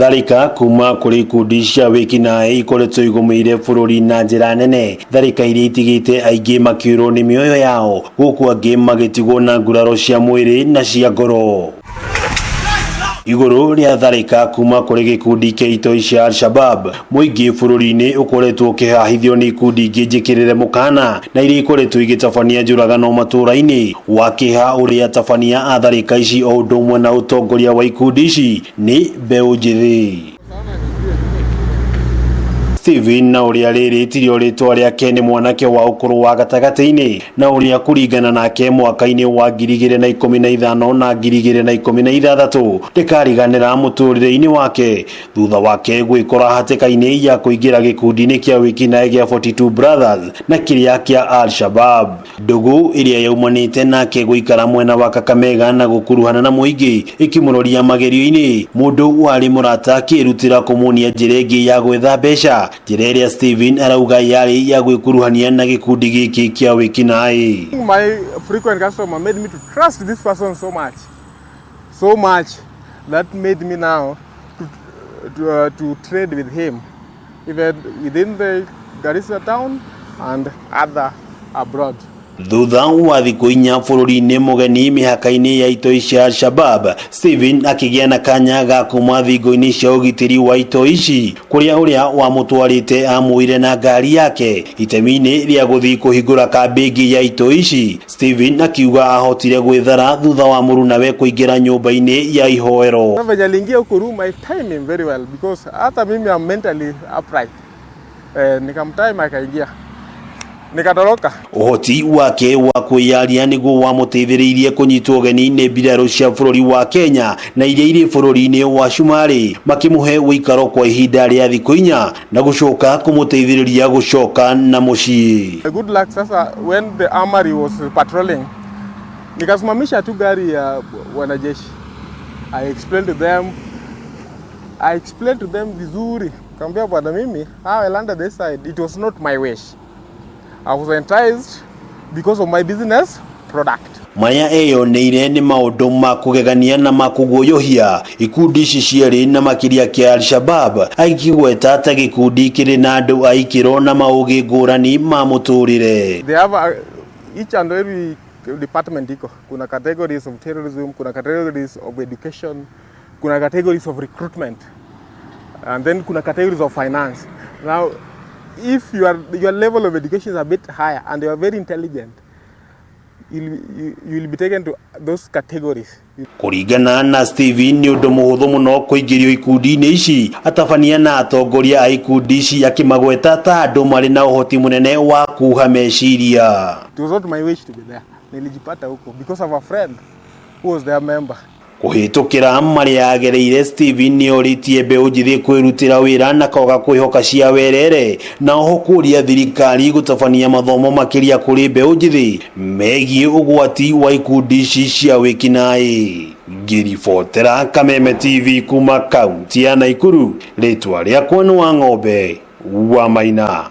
Tharĩka kuma kũrĩ ikundi cia wĩkinaĩ ikoretwo igũmĩire bũrũri na njĩra nene. Tharĩka iria itigĩte aingĩ makĩũrwo nĩ mĩoyo yao, gũkũ angĩ magĩtigwo na nguraro cia mwĩrĩ na cia ngoro. Igũrũ rĩa tharĩka kuma kũrĩ gĩkundi kĩa itoi cia Al-Shabab, mũingĩ bũrũri-inĩ ũkoretwo ũkĩhahithio nĩ ikundi ingĩ njĩkĩrĩre mũkana na iria ikoretwo igĩtabania njũragano matũũra-inĩ. Wa kĩeha ũrĩa atabania a tharĩka ici o ũndũ ũmwe na ũtongoria wa ikundi ici nĩ mbeũ njĩthĩ. Steven na ũrĩa rĩrĩ tirio rĩtwa rĩake nĩ mwanake wa ũkũrũ wa gatagatĩ-inĩ na ũrĩa kũringana nake mwaka-inĩ wa 2015 na 2016 ndĩkariganĩra mũtũrĩre-inĩ wake thutha wake gwĩkora hatĩka-inĩ ya kũingĩra gĩkundi-inĩ kĩa wĩkinaĩ gĩa 42 Brothers na kĩrĩa kĩa Al-Shabab. Ndũgũ ĩrĩa yaumanĩte nake gũikara mwena wa Kakamega na gũkuruhana na mũingĩ ĩkĩmũroria magerio-inĩ, mũndũ warĩ mũrata akĩĩrutĩra kũmuonia njĩra ĩngĩ ya gwetha mbeca, njĩra ĩrĩa Steven arauga yarĩ ya gwĩkuruhania na gĩkundi gĩkĩ kĩa wĩkinaĩ. My frequent customer made me to trust this person so much, so much that made me now to trade with him, even within the Garissa town and other abroad. Thutha wa thikũ inya bũrũri-inĩ mũgeni mĩhaka-inĩ ya itoi cia Al-Shabab, Steven akĩgĩa na kanya ga kuma thingo-inĩ cia ũgitĩri wa itoi ici kũrĩa ũrĩa wamũtwarĩte amuoire na ngari yake itemi-inĩ rĩa gũthiĩ kũhingũra kambĩ ĩngĩ ya itoi ici. Steven akiuga ahotire gwĩthara thutha wa mũrunawe kũingĩra nyũmba-inĩ ya ihoero. Sasa venye aliingia huko room, I time him very well because hata mimi am mentally upright. Nikamtime akaingia. Nikatoroka. Ũhoti wake wa kwĩyaria nĩguo wamũteithĩrĩirie kũnyitwo ũgeni nĩ mbirarũ cia bũrũri wa Kenya na iria irĩ bũrũri-inĩ wa Cumarĩ, makĩmũhe ũikaro kwa ihinda rĩa thikũ inya na gũcoka kũmũteithĩrĩria gũcoka na mũciĩ. Good luck sasa when the armory was patrolling, nikasimamisha tu gari ya wanajeshi. I explained to them vizuri. Kaambia bwana mimi, how I landed this side, it was not my wish. I was enticed because of my business product. Marĩa eyoneire nĩ maũndũ ma kũgegania na ma kũguoyohia ikundi ici cierĩ na makĩria kĩa Al-Shabab, agĩkĩgweta ta gĩkundi kĩrĩ na andũ a ikĩro na maũgĩ ngũrani ma mũtũrĩre. They have each and every department iko. Kuna categories of terrorism, kuna categories of education, kuna categories of recruitment, and then kuna categories of finance. Now, if your level of education is a bit higher and you are very intelligent, you will be taken to those categories. Kũringana na Steven nĩ ũndũ mũhũthũ mũno kũingĩrio ikundi-inĩ ici, atabania na atongoria a ikundi ici akĩmagweta ta andũ marĩ na ũhoti mũnene wa kuha meciria. It was not my wish to be there. Nilijipata huko because of a friend who was their member. Kũhĩtũkĩra marĩa agereire, Steven nĩ orĩtie mbeũ njĩthĩ kwĩrutĩra wĩra na kwaga kwĩhoka cia werere, na oho kũria thirikari gũtabania mathomo makĩria kũrĩ mbeũ njĩthĩ megiĩ ũgwati wa ikundi ici cia wĩkinaĩ. Ngĩribotera Kameme TV kuma kaunti ya Naikuru, rĩtwa rĩakwa nĩ wa Ng'ombe wa Maina.